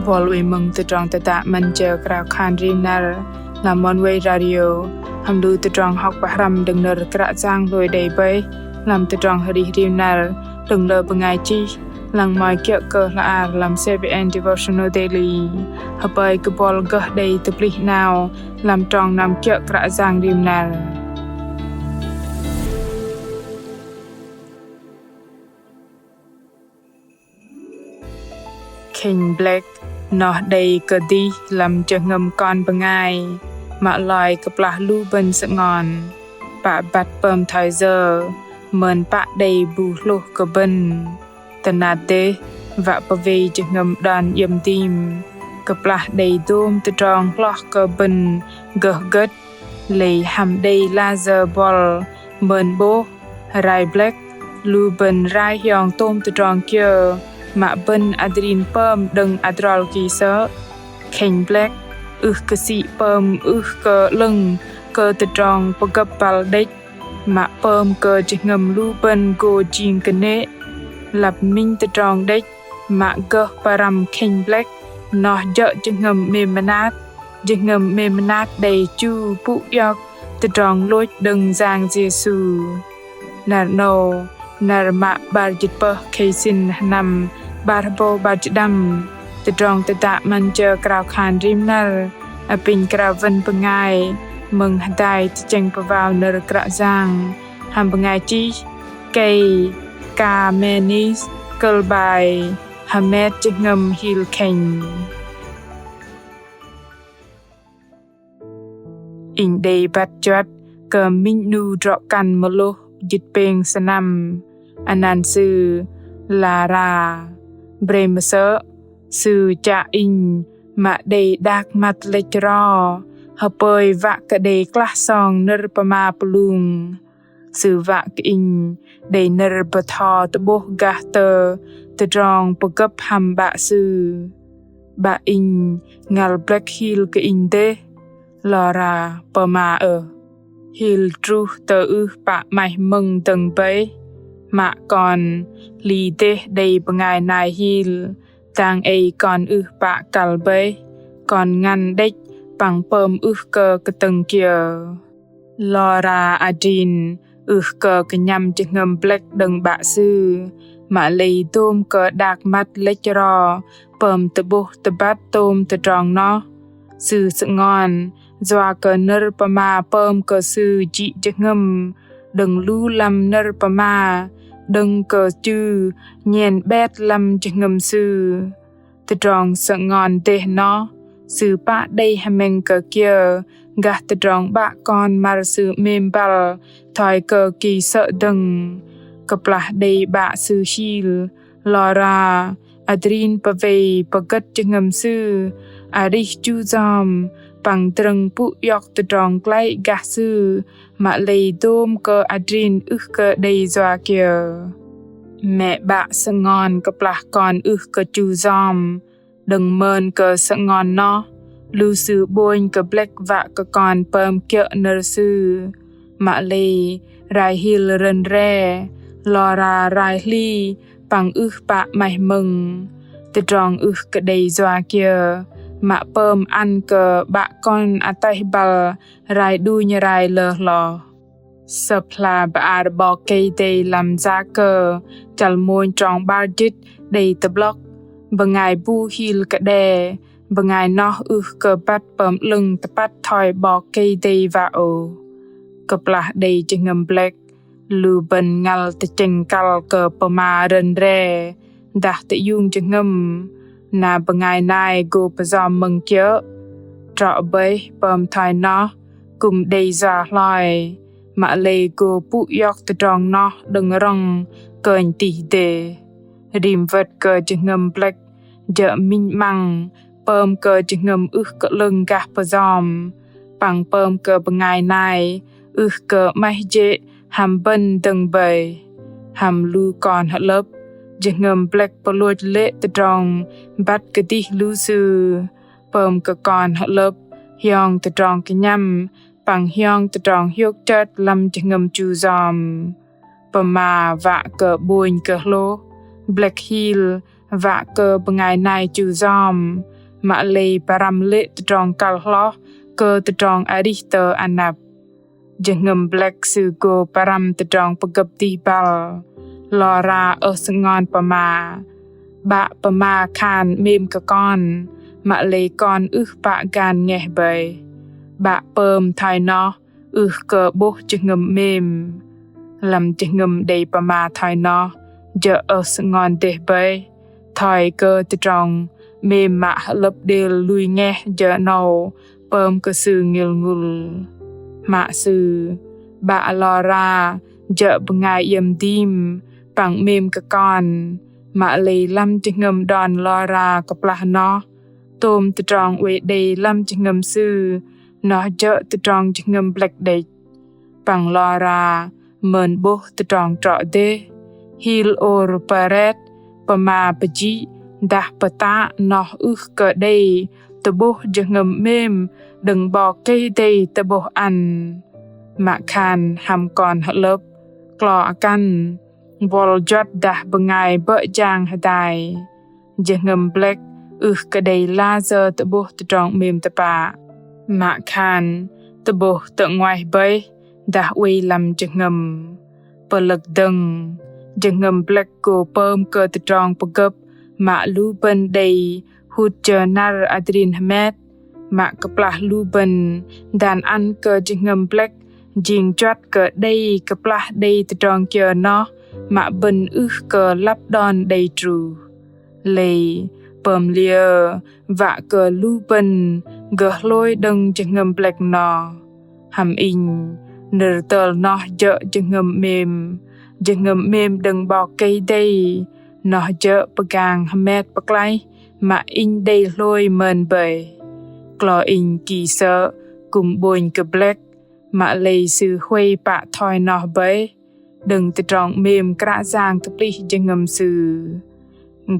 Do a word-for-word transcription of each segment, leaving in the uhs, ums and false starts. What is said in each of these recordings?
Bol wei mơ̆ng tơdrong tơdă 'Măn Jơ Krao Khan Rim Năr lăm Oneway Radio, hăm lu tơdrong hŏk pơhrăm đơ̆ng nơ̆r Kră Yang hlôi đei bơih lăm tơdrong arih rim năr đơ̆ng lơ bơngai chih, lăng mă kiơ̆ kơ hla ar lăm C B N Devotional Daily. Hơpơi kơ bol gơh đei tơplih 'nao lăm trong năm kiơ̆ Kră Yang rim năr. Khĕnh blĕk noh đei kơdih lăm jơhngơ̆m kon bơngai, mă loi kơplah lu bơ̆n sơngon. Pă băt pơm thoi yơ mơ̆n pă đei bu hlôh kơ bơ̆n. Tơnap dêh wă pơwei jơhngơ̆m đon iĕm dim, kơplah đei dôm tơdrong hloh kơ bơ̆n gơh gơ̆t. Lei hăm đei layơ bol mơn 'bôh, rai blĕk, lu bơ̆n rai hiong tôm tơdrong kiơ mă bơ̆n adrin pơm đơ̆ng adrol ki sơ̆. Khĕnh blĕk ưh kơ sĭ pơm ưh kơ 'lơ̆ng kơ tơdrong pơgơ̆p băl đĕch, mă pơm kơ jơhngơ̆m lu bơ̆n gô jing kơnê̆. Lăp minh tơdrong đĕch mă gơh pơrăm khĕnh blĕk noh jơ̆ jơhngơ̆m 'mêm mơnat. Jơhngơ̆m 'mêm mơnat đei chu pŭ iŏk tơdrong lôch đơ̆ng Yang Yêsu. Năr 'nâu, năr mă 'bar jĭt pơh khei sĭn sơnăm 'bar hơbâu 'bar jĭt đăm, tơdrong tơdă 'Măn Jơ Krao Khan Rim Năr apinh krao wơ̆n bơngai mơ̆ng hơdai tơchĕng pơwao nơ̆r Kră Yang hăm bơngai chih Kay Kamenis, kơ̆l bai: Hơmet jơhngơ̆m hil khĕnh. Inh đei băt juăt kơ minh 'nu drŏ-kăn mơlôh jĭt pêng sơnăm, anăn sư Lara. Bre mơsơ̆, sư chă inh mă đei đak măt lĕch ro, hơpơi wă kơ đei klah song nơ̆r pơma pơlung. Sư wă kơ inh đei nơ̆r bơtho tơ'bôh gah tơ tơdrong pơgơ̆p hăm 'bă sư. 'Bă inh ngăl blĕk hil kơ inh dêh, Lara pơma ơh. Hil truh tơ ưh pă 'maih mơ̆ng dơ̆ng bơih, mă kon hli dêh đei bơngai nai hil, dang ei kon ưh pă kăl bơih, kon ngăn đĕch păng pơm ưh kơ kơtơ̆ng kiơ. Lara adrin ưh kơ kơnhăm jơhngơ̆m blĕk đơ̆ng 'bă sư, mă lei dôm kơ đak măt lĕch ro pơm tơ'bôh tơbăt tôm tơdrong noh. Sư sơngon yua kơ nơ̆r pơma pơm kơ sư jĭ jơhngơ̆m đơ̆ng lu lăm nơ̆r pơma đơ̆ng kơ chu nhen 'bet lăm jơhngơ̆m sư. Tơdrong sơngon dêh noh, sư pă đei hơmĕng kơ kiơ gah tơdrong 'bă kon măr sư 'mêm băl thoi kơ ki sơ̆ dơ̆ng. Kơplah đei 'bă sư hil, Lara adrin pơwei pơgơ̆t jơhngơ̆m sư, arih chu yom, păng drơ̆ng pŭ iŏk tơdrong glăi gah sư, mă lei dôm kơ adrin ưh kơ đei yua kiơ. Mĕ 'bă sơngon kơplah kon ưh kơ chu yom, đơ̆ng mơn kơ sơngon noh, lu sư 'bônh kơ blĕk wă kơ kon pơm kiơ̆ nơ̆r sư. Mă lei rai hil rơ̆n re, Lara rai hli păng ưh pă 'maih mơ̆ng. Tơdrong ưh kơ đei yua kiơ, mă pơm ăn kơ 'bă kon ataih băl rai đunh rai lơ hloh. Sơ̆p hla bơar 'Bok Kei-Dei lăm Jakơ chăl mônh trong 'bar jĭt đei tơ'blŏk: Bơngai bu hil kơ đe, bơngai noh ưh kơ băt pơm 'lơ̆ng tơpăt thoi 'Bok Kei-Dei wă ôh. Kơplah đei jơhngơ̆m blĕk, lu bơ̆n ngăl tơchĕng kăl kơ pơma rơ̆n re dah tơiung jơhngơ̆m, na bơngai nai gô pơyom mơ̆ng kiơ̆. Trŏ bơih pơm thoi noh kư̆m đei yua hloi, mă lei gô pŭ iŏk tơdrong noh đơ̆ng rŏng kơnh tih dêh. Rim wơ̆t kơ jơhngơ̆m blĕk jơ̆ minh 'măng pơm kơ jơhngơ̆m ưh kơ 'lơ̆ng gah pơyom, păng pơm kơ bơngai nai ưh kơ 'maih jê̆ hăm bơ̆n dơ̆ng bơih. Hăm lu kon hơlơ̆p, jơhngơ̆m blĕk pơlôch lê̆ tơdrong băt kơdih lu sư, pơm kơ kon hơlơ̆p hiong tơdrong kơnhăm păng hiong tơdrong hiôk chơt lăm jơhngơ̆m chu yom. Pơma wă kơ 'bônh kơ hlôh, blĕk hil Wă kơ bơngai nai chu yom, mă lei pơrăm lê̆ tơdrong kăl hloh kơ tơdrong arih tơ anăp. Jơhngơ̆m blĕk sư gô pơrăm tơdrong pơgơ̆p dih băl, lora ơh sơngon pơma. Bă pơma khan 'mêm kơ kon, mă lei kon ưh pă gan ngeh bơih. Bă pơm thoi noh, ưh kơ 'bôh jơhngơ̆m 'mêm. Lăm jơhngơ̆m đei pơma thoi noh, jơ̆ ơh sơngon dêh bơih. Thoi kơ tơdrong 'mêm mă hơ'lơ̆p đêl lui ngeh jơ̆ 'nâu pơm kơ sư ngil ngŭl. Mă sư, bă lora jơ̆ bơngai iĕm dim păng 'mêm kơ kon, mă lei lăm jơhngơ̆m đon lora kơplah noh, tôm tơdrong oei đei lăm jơhngơ̆m sư, noh jơ̆ tơdrong jơhngơ̆m blĕk đĕch. Păng lora mơn 'bôh tơdrong trŏ dêh, hil ôr pơret, pơma pơjĭ, dah pơtă noh ưh kơ đei tơ'bôh jơhngơ̆m 'mêm đơ̆ng 'Bok Kei-Dei tơ'bôh ăn. Mă khan hăm kon hơ'lơ̆p, klo akăn, buăl juăt dah bơngai bơ̆ jang hơdai. Jơhngơ̆m blĕk ưh kơ đei layơ tơ'bôh tơdrong 'mêm tơpă. Mă khan tơ'bôh tơ'nguaih bơih dah oei lăm jơhngơ̆m. Pơlơ̆k dơ̆ng, jơhngơ̆m blĕk gô pơm kơ tơdrong pơgơ̆p mă lu bơ̆n đei hŭt jơ năr adrin hơmet. Mă kơplah lu bơ̆n dan ăn kơ jơhngơ̆m blĕk jing juăt kơ đei kơplah đei tơdrong kiơ noh mă bơ̆n ưh kơ lăp đon đei truh. Lei pơm liơ wă kơ lu bơ̆n gơh hlôi đơ̆ng jơhngơ̆m blĕk noh. Hăm inh, nơ̆r tơl noh jơ̆ jơhngơ̆m 'mêm, jơhngơ̆m 'mêm đơ̆ng 'Bok Kei-Dei, noh jơ̆ pơgang hơmet pơklaih mă inh đei hlôi mơn bơih. Klo inh ki sơ̆ kư̆m 'bônh kơ blĕk, mă lei sư huay pă thoi noh bơih, đơ̆ng tơdrong 'mêm Kră Yang tơplih jơhngơ̆m sư.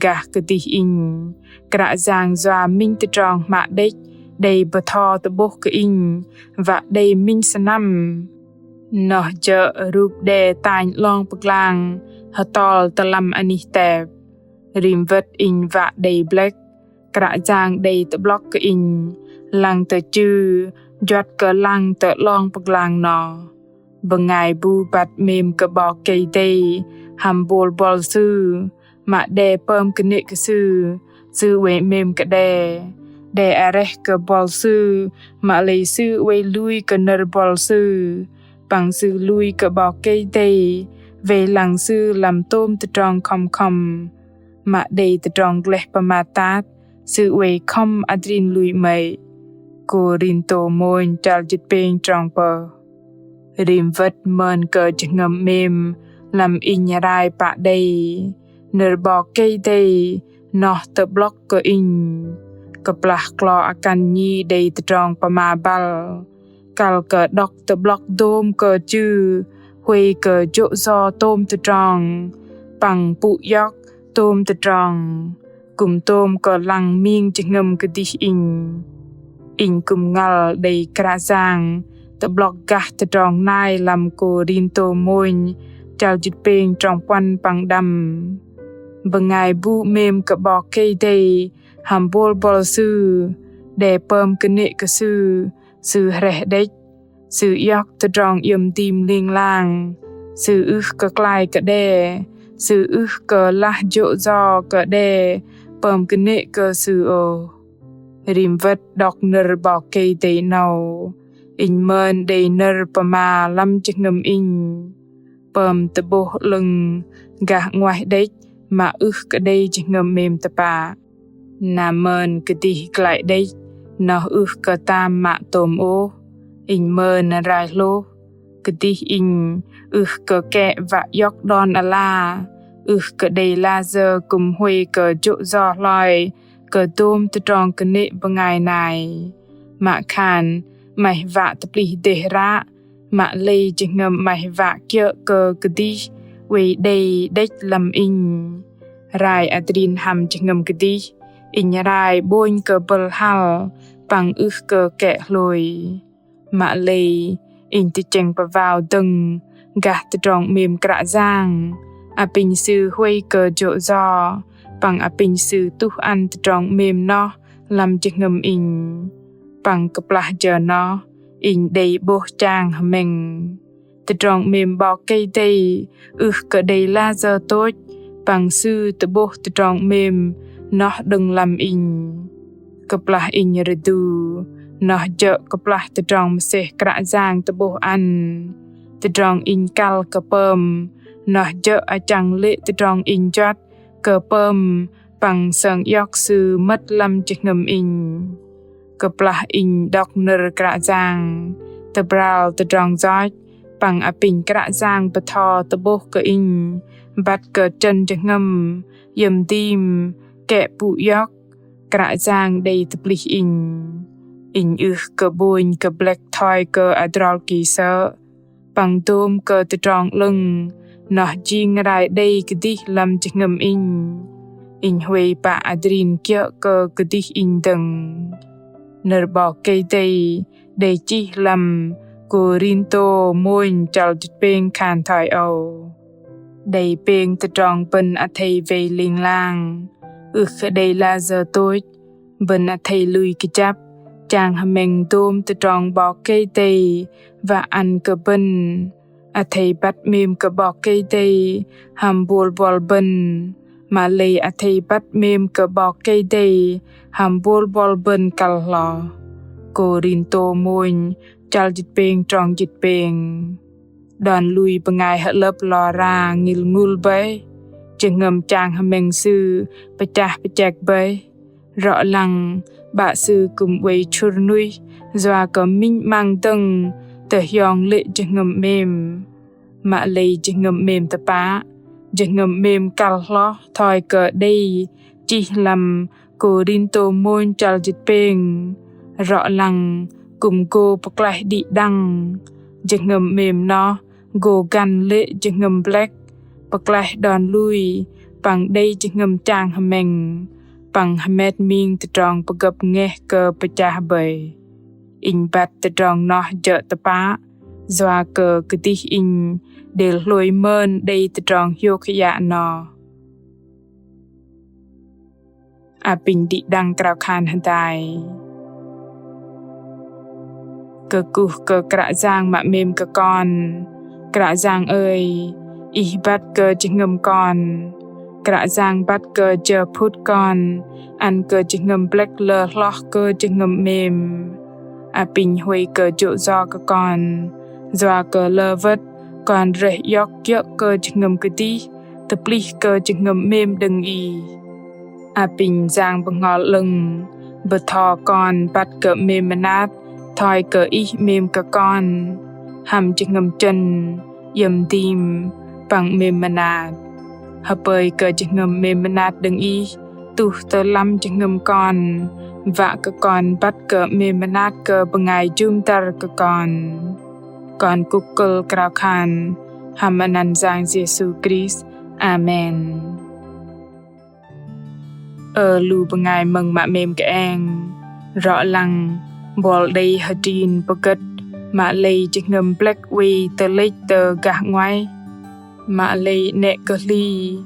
Gah kơdih inh, Kră Yang yua minh tơdrong hmă đĕch đei bơtho tơ'bôh kơ inh, wă đei minh sơnăm. Noh jơ̆ rup đe tanh 'long pơglang hơtol tơ lăm anih tep. Rim wơ̆t inh wă đei blĕk, Kră Yang đei tơ'blŏk kơ inh lăng tơ chư, juăt kơ lăng tơ 'long pơglang noh. Bơngai bu băt 'mêm kơ 'Bok Kei-Dei hăm bôl buăl sư, mă đe pơm kơnê̆ kơ sư, sư oei 'mêm kơ đe. Đe areh kơ buăl sư, mă lei sư oei lui kơ nơ̆r buăl sư, păng sư lui kơ 'Bok Kei-Dei, wei lăng sư lăm tôm tơdrong khŏm khŏm. Mă đei tơdrong gleh pơmat tat, sư oei khŏm adrin lui 'mơ̆i. Kôrintô mônh chăl jĭt pêng trong pơh. Rim wơ̆t mơn kơ jơhngơ̆m 'mêm lăm inh rai pă đei, nơ̆r 'Bok Kei-Dei noh tơ'blŏk kơ inh. Kơplah klo akăn nhi đei tơdrong pơma băl, kăl kơ đŏk tơ'blŏk dôm kơ chư, huay kơ jô̆ yo tôm tơdrong, păng pŭ iŏk tôm tơdrong, kư̆m tôm kơ lăng ming jơhngơ̆m kơdih inh. Inh kư̆m ngăl đei Kră Yang tơ'blŏk gah tơdrong nai lăm Kôrintô mônh chăl jĭt pêng trong puăn păng đăm. Bơngai bu 'mêm kơ 'Bok Kei-Dei hăm bôl buăl sư, đe pơm kơnê̆ kơ sư, sư hreh đĕch, sư iŏk tơdrong iĕm dim ling lang, sư ưh kơ klai kơ đe, sư ưh kơ lah jô̆ yo kơ đe pơm kơnê̆ kơ sư ôh. Rim wơ̆t đŏk nơ̆r 'Bok Kei-Dei 'nâu, inh mơn đei nơ̆r pơma lăm jơhngơ̆m inh. Pơm tơ'bôh 'lơ̆ng gah 'nguaih đĕch mă ưh kơ đei jơhngơ̆m 'mêm tơpă. Na mơn kơdih glăi đĕch, noh ưh kơ tam mă tôm ôh. Inh mơn rai hlôh, kơdih inh ưh kơ kĕ wă iŏk đon ala, ưh kơ đei layơ kư̆m huay kơ jô̆ yo hloi kơ dôm tơdrong kơnê̆ bơngai nai. Mă khan 'maih wă tơplih dêh ră, mă lei jơhngơ̆m 'maih wă kiơ̆ kơ kơdih oei đei đĕch lăm inh. Rai adrin hăm jơhngơ̆m kơdih, inh rai 'bônh kơ bơ̆l hăl păng ưh kơ kĕ hlôi. Mă lei inh tơchĕng pơwao dơ̆ng gah tơdrong 'mêm Kră Yang, apinh sư huay kơ jô̆ yo, păng apinh Sư tuh ăn tơdrong 'mêm noh lăm jơhngơ̆m inh. Păng kơplah jơ noh, inh đei 'bôh chang hơmĕng. Tơdrong 'mêm 'Bok Kei-Dei ưh kơ đei layơ tôch, păng Sư tơ'bôh tơdrong 'mêm noh đơ̆ng lăm inh. Kơplah inh rơdu, noh jơ̆ kơplah tơdrong mơsêh Kră Yang tơ'bôh ăn. Tơdrong inh kăl kơ pơm, noh jơ̆ achăng lê̆ tơdrong inh juăt kơ pơm păng sơng iŏk Sư mơ̆t lăm jơhngơ̆m inh. Kơplah inh đŏk nơ̆r Kră Yang, tơbral tơdrong yoch, păng apinh Kră Yang bơtho tơ'bôh kơ inh, băt kơ trơn jơhngơ̆m, iĕm dim, kĕ pŭ iŏk, Kră Yang đei tơplih inh. Inh ưh kơ 'bônh kơ blĕk thoi kơ adrol ki sơ̆, păng dôm kơ tơdrong 'lơ̆ng, noh jing rai đei kơdih lăm jơhngơ̆m inh. Inh huay pă adrin kiơ̆ kơ kơdih inh dơ̆ng. Nơ̆r 'Bok Kei-Dei đei chih lăm Kôrintô mônh chăl jĭt pêng khan thoi âu: Đei pêng tơdrong bơ̆n athei wei ling lang, ưh kơ đei layơ tôch, bơ̆n athei lui kơjăp, chang hơmĕng dôm tơdrong 'Bok Kei-Dei wă ăn kơ bơ̆n. Athei băt 'mêm kơ 'Bok Kei-Dei hăm bôl buăl bơ̆n, mă lei athei băt 'mêm kơ 'Bok Kei-Dei hăm bôl buăl bơ̆n kăl hloh. Kôrintô mônh chăl jĭt pêng trong jĭt pêng. Đon lui bơngai hơ'lơ̆p lora ngil ngul bơih, jơhngơ̆m chang hơmĕng sư pơchah pơchĕk bơih. Rŏ lăng 'Bă sư kư̆m oei chŭr nuih, yua kơ minh 'măng dơ̆ng tơhiong lê̆ jơhngơ̆m 'mêm. Mă lei jơhngơ̆m 'mêm tơpă, jơhngơ̆m 'mêm kăl hloh thoi kơ đei chih lăm Kôrintô mônh chăl jĭt pêng. Rŏ lăng kư̆m gô pơklaih đĭ đăng. Jơhngơ̆m 'mêm noh gô găn lê̆ jơhngơ̆m blĕk, pơklaih đon lui, păng đei jơhngơ̆m chang hơmĕng, păng hơmet ming tơdrong pơgơ̆p ngeh kơ pơchah bơih. Inh băt tơdrong noh jơ̆ tơpă, yua kơ kơdih inh đêl hlôi mơn đei tơdrong hiôk hơyă noh. Apinh đĭ đăng krao khan hơdai. Kơkuh kơ Kră Yang mă 'mêm kơ kon. Kră Yang ơi, Ih băt kơ jơhngơ̆m kon. Kră Yang băt kơ jơ phŭt kon ăn kơ jơhngơ̆m blĕk lơ hloh kơ jơhngơ̆m 'mêm. Apinh huay kơ jô̆ yo kơ kon, yua kơ lơ wơ̆t kon rơih iŏk kiơ̆ kơ jơhngơ̆m kơdih, tơplih kơ jơhngơ̆m 'mêm đơ̆ng Ih. Apinh Yang Bơhngol 'Lơ̆ng bơtho kon băt kơ 'mêm mơnat thoi kơ Ih 'mêm kơ kon, hăm jơhngơ̆m chơ̆n, iĕm dim, păng 'mêm mơnat. Hơpơi kơ jơhngơ̆m 'mêm mơnat đơ̆ng Ih tuh tơ lăm jơhngơ̆m kon, wă kơ kon băt kơ 'mêm mơnat kơ bơngai jŭm dăr kơ kon. Kon kŭk kơ̆l krao khan hăm anăn Yang Yêsu Krist. Amen. Ơ lu bơngai mơ̆ng mă 'mêm kơeng, rŏ lăng buăl đei hơdrin pơgơ̆t mă lei jơhngơ̆m blĕk oei tơlĕch tơ gah 'nguaih. Mă lei 'nĕ kơ hli,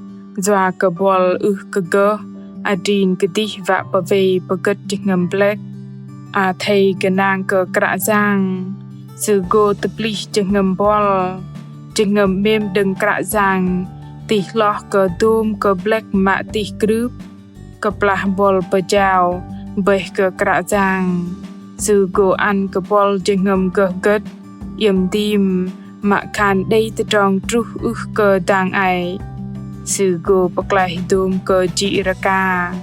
yua kơ buăl ưh kơ gơh adrin kơdih wă pơwei pơgơ̆t jơhngơ̆m blĕk. Athei gơnang kơ Kră Yang, Sư gô tơplih jơhngơ̆m buăl. Jơhngơ̆m 'mêm đơ̆ng Kră Yang tih hloh kơ dôm kơ blĕk mă tih krưp. Kơplah buăl pơjao bơih kơ Kră Yang, Sư gô ăn kơ buăl jơhngơ̆m gơh gơ̆t, iĕm dim, mă khan đei tơdrong truh ưh kơ dang ei. Sư gô pơklaih dôm kơ jĭ rơka,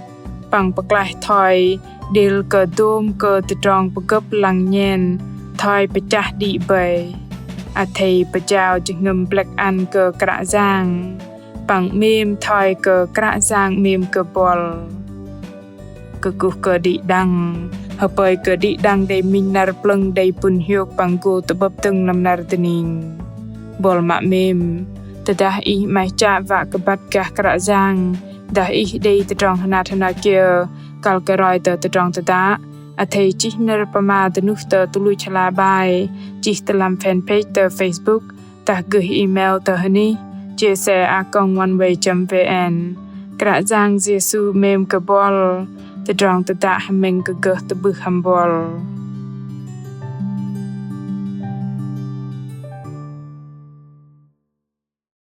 păng pơklaih thoi đêl kơ dôm kơ tơdrong pơgơ̆p lăng nhen thoi pơchah đĭ bơih. Athei pơjao jơhngơ̆m blĕk ăn kơ Kră Yang, păng 'mêm thoi kơ Kră Yang 'mêm kơ buăl. Kơkuh kơ đĭ đăng, hơpơi kơ đĭ đăng đei minh năr plơ̆ng đei pŭn hiôk păng gô tơ'bơ̆p dơ̆ng lăm năr dơning. Buăl mă 'mêm, tơdah ih 'maih chă wă kơ băt gah Kră Yang, dah ih đei tơdrong hơnat hơna kiơ kăl kơ roi tơ tơdrong tơdă, athei chih nơ̆r pơma dơnuh tơ tơluch hla bơar, chih tơ lăm fanpage tơ Facebook, dah gơh email tơ hơnih chia sẻ a còng oneway chấm vn. Kră Yang Yêsu 'mêm kơ buăl, tơdrong tơdă hơmĕng kơ gơh tơ'bưh hăm buăl.